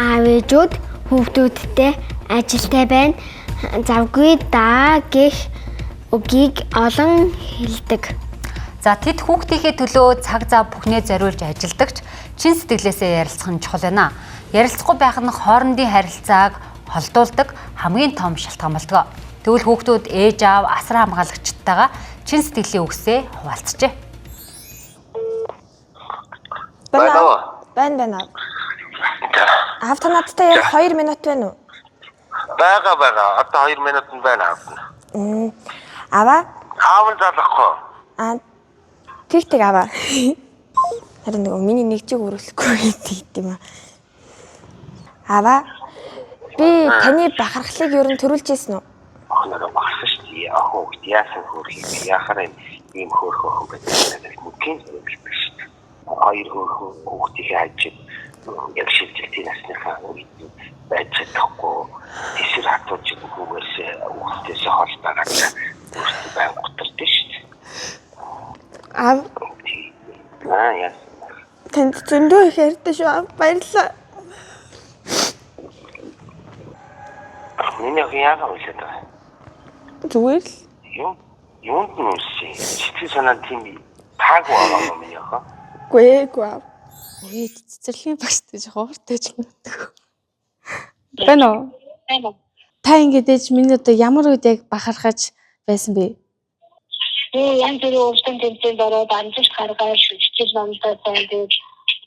Аав ээжүүд хүүхдүүдтэй ажилтай байна. Завгүй даа гэх үгийг олон хэлдэг. За, тэд хүүхдийнхээ төлөө цаг зав бүхнээ зориулж ажилдагч чин сэтгэлээсээ ярилцах нь чухал байна. Ярилцахгүй байх нь хоорондын харилцааг холдуулдаг хамгийн том шалтгаан болдог. Тэгвэл хүүхдүүд ээж аав, асар хамгаалагчтайгаа чин сэтгэлийн үгсээ хуваалцжээ. Байна уу? Байна, байна. Аав, та надтай яг 2 минут байна уу? Байгаа, байгаа. Одоо 2 минут нь байна, аав. Аваа. Аав нь залахгүй. Аа, тэг тэг, аваа. Харин нөгөө миний нэг чиг өрөөлөхгүй гэдэг юм аа. Аваа, би таны бахархлыг ер нь төрүүлж ийсэн үү? Охинороо багсан шүү дээ. Охин хүүхд яасан хөөх юм бэ? Яхаар ийм хөөрхөн охин байдаг надад мөнхийн зөвлөдөг шүү дээ. Хоёр хөөрхөн хүүхдийнхээ хажид яг шилжилтийн насныхаа үед байж чадахгүй тэсэр хатууж хүүгээс хүүхдээс хол байгаа ч өөртөө байн гутардаг шүү дээ. Аав. Аа, яасан. Танд зөндөө их хайртай шүү, аав. Баярлалаа. Миний охин яагаад үлээд байгаа юм? Зүгээр л. Юм юунд нь үлсэн? Сэтгэл санаа тийм таагүй байгаа юм, миний охин. Үгүй ээ, үгүй аав. Өө, цэцэрлэгийн багштай жоохон ууртай ч магадгүй. Байна уу? Байна. Та ингээд ээж миний одоо ямар үед яг бахархаж байсан бэ? Би янз бүрийн өвчин тэмцээнд ороод амжилт гаргаад хичээл номдоо сайн, тэгээд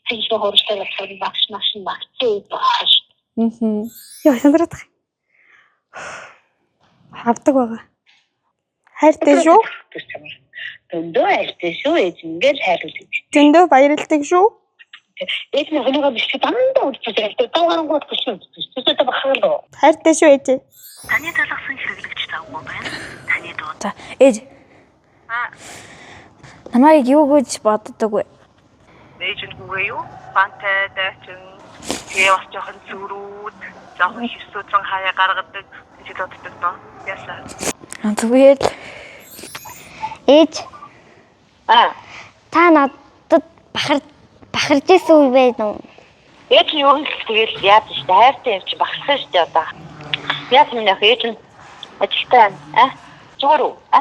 сэтгэлээ хуралтай болохоор багш маш нь багцсан үед багш. Аа. Яа, сандраад байгаа. Хавдаг байгаа. Хайртай шүү. Зөндөө хайртай шүү, ээж, ингээл хайрлаж. Зөндөө баярлалдаг шүү. Ээж нь хөнөөгөө бишээ дандаа үлдчихэж хайртай. Дав гарангууд бишээ үлдчихэж. Тэгээд бахархал. Хайртай шүү, ээж. Таны талгасан хэрэглэгч тавгүй байна. Таны дуу. За, ээж. Намайг юу гэж боддог вэ? Ээж нь хүүгээ юу? Фантай, дайчин, тэгээ бас жоохон зүрүүд, жоохон хисүүтрэн хаяа гаргадаг гэж боддог доо. Ясаа. Аа, зүгээр л. Ээж, Аа. та надад бахарж исэн үе байна уу? Ээж нь юу л тэгэл яаж штэ хайртай юм чи багссан штэ одоо. Яаж юм нөх, ээж нь ажилтай байна. А? Зүгээр үү? А?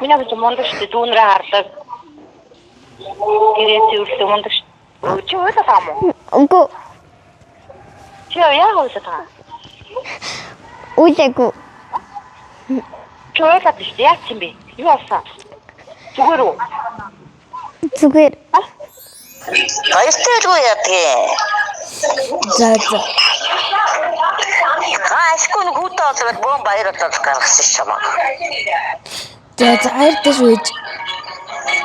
Миний охин мундаг штэ, дүүнрээ харлаг. Гэрээ цэвэрлэг, мундаг штэ. Чи уйлаад байгаа юм уу? Үгүй. Чи яагаад уйлаад байгаа? Үлээгүй. Чи уйлаад штэ, яаж юм бэ? Юу болсон? Зүгээр үү? Зүгээр. Баяртай байлгүй яадгийн. За за. Аашгүй нэг хүүтэй болоод бөөн баяр болоод гаргасан чамаа. За за, хайртай шүү, ээж.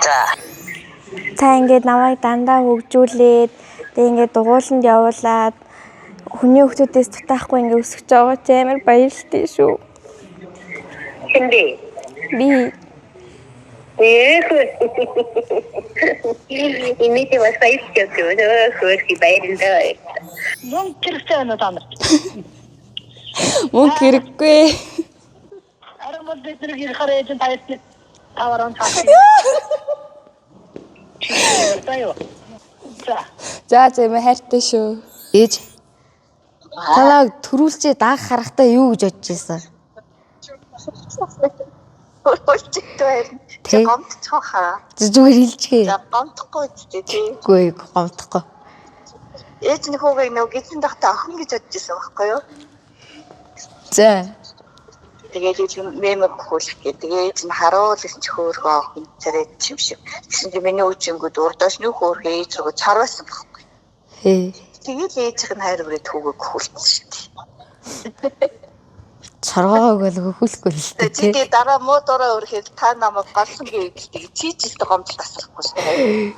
За. Та ингээд намайг дандаа хөгжүүлээд, тэг ингээд дугууланд явуулаад, хүний хүүхдүүдээс дутаахгүй ингээд өсөж байгаа чи амар баярлалтай шүү. Хэн бэ? Би. Имэтэй бас баярлалаа. Хөөрхий, баярлалаа. Мөнгө хэрэгтэй байна уу та нарт? Мөнгө хэрэггүй. Харин бол бид нэг ирэхээр ээж нь баяртай таваран цааш. Юу? За. За за, юм хайртай шүү. Ээж, танаа төрүүлчээ даах харахтаа юу гэж бодож ирсэн? Хөрөлчтэй байна. Тэ. Чи гомдчих хаа. Зүгээр хэлчихээ. За, гомдохгүй үстэй, тий. Үгүй, гомдохгүй. Ээж нь хүүгээ нөө гизэн дахта охин гэж бодож ирсэн байхгүй юу? За. Тэгээд ээж нь мэмэг хөлөх гээ. Тэгээд ээж нь харуул гэсэн чи хөөрхөн охин царай чим шиг. Тэгсэн чи миний үжингүүд урдаас нөх хөөрхөн ээж рүү царвасан байхгүй. Хээ. Тэгээд ээжийнх нь хайр бүрээд хүүгээ хөлтсөн шүү дээ. Цоргоог бол хөхүүлэхгүй л дээ. Чи тэгээ дараа муу дураа өрхөд та намайг голсон гэж хэлдэг. Чи ч ихтэй гомдол тасрахгүй шүү дээ.